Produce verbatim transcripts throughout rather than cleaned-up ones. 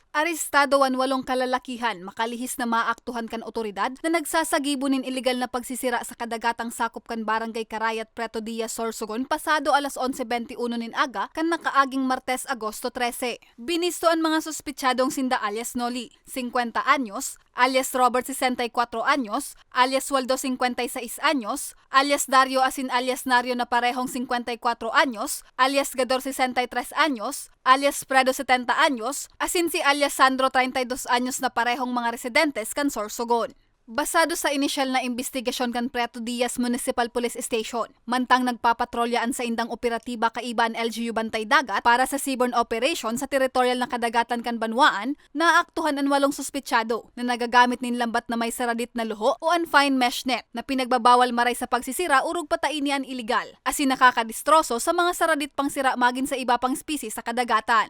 Arestado an walong kalalakihan makalihis na maaktuhan kan otoridad na nagsasagibo nin iligal na pagsisira sa kadagatang sakop kan Barangay Carayat, Preto Diaz, Sorsogon, pasado alas onse bente uno nin aga kan nakaaging Martes, Agosto trese. Binisto an mga suspitsadong sinda alias Noli, singkwenta anyos, alias Robert, sesenta y kuatro anyos, alias Waldo, singkwenta y seis anyos, alias Dario asin alias Nario na parehong singkwenta y kuatro anyos, alias Gador, sesenta y tres anyos, alias Fredo, setenta anyos, asin si alias Sandro, treinta y dos anyos, na parehong mga residentes kan Sorsogon. Basado sa inisyal na imbestigasyon kan Preto Diaz Municipal Police Station, mantang nagpapatrolya an saindang operatiba kaiba an L G U Bantay Dagat para sa seaborne operation sa teritoryal na kadagatan kan banwaan, naaktuhan an walong suspitsado na nagagamit nin lambat na may saradit na luho o an fine mesh net na pinagbabawal maray sa pagsisira orog pataini an iligal, asin nakakadistroso sa mga saradit pang sira magin sa iba pang espisye sa kadagatan.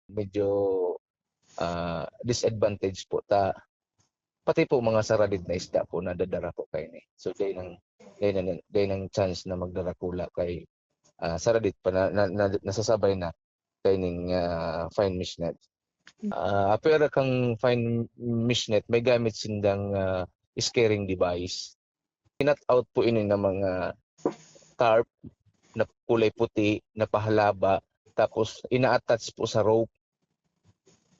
Medyo, ah, disadvantage po ta pati po mga saradit na isda po nadadara po kaini. So, dai nang, dai na, dai nang chance na magdarakula kay, ah, saradit pa na, na, na, nasasabay na kaining, ah, fine mesh net. Ah, apwera kan fine mesh net, may gamit sindang, ah, scaring device. Kinat out po ini ng mga carp na kulay puti, na pahalaba, tapos ina-attach po sa rope.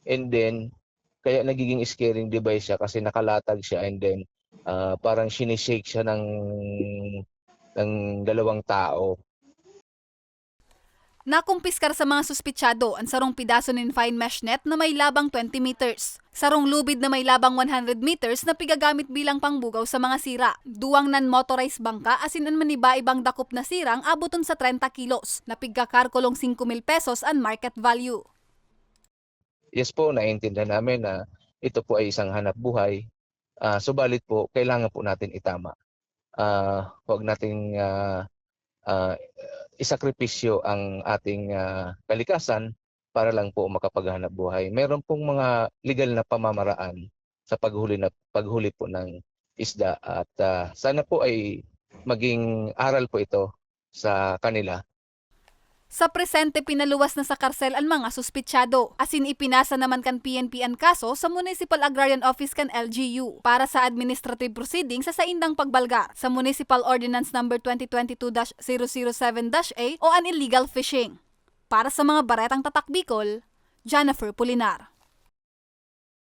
And then, kaya nagiging scaring device siya kasi nakalatag siya and then, ah, parang sinishake siya ng, ng dalawang tao. Nakumpiskar sa mga suspitsado an sarong pidaso nin fine mesh net na may labang twenty meters, sarong lubid na may labang one hundred meters na pigagamit bilang pangbugaw sa mga sira, duwang non-motorized bangka asin an maniba-ibang dakop na sirang aboton sa treinta kilos, na pigkakarkulong singko mil pesos an market value. Yes po, naiintindihan namin na ito po ay isang hanap buhay. Ah, subalit po, kailangan po natin itama. Ah, huwag nating, ah, ah, isakripisyo ang ating, ah, kalikasan para lang po makapaghanap buhay. Meron pong mga legal na pamamaraan sa paghuli na, paghuli po ng isda at, ah, sana po ay maging aral po ito sa kanila. Sa presente, pinaluwas na sa karsel an mga suspitsado, asin ipinasa naman kan P N P an kaso sa Municipal Agrarian Office kan L G U para sa administrative proceeding sa saindang pagbalgar sa Municipal Ordinance Number twenty twenty-two dash zero zero seven dash A o an illegal fishing. Para sa mga baretang Tatak Bicol, Jennifer Pulinar.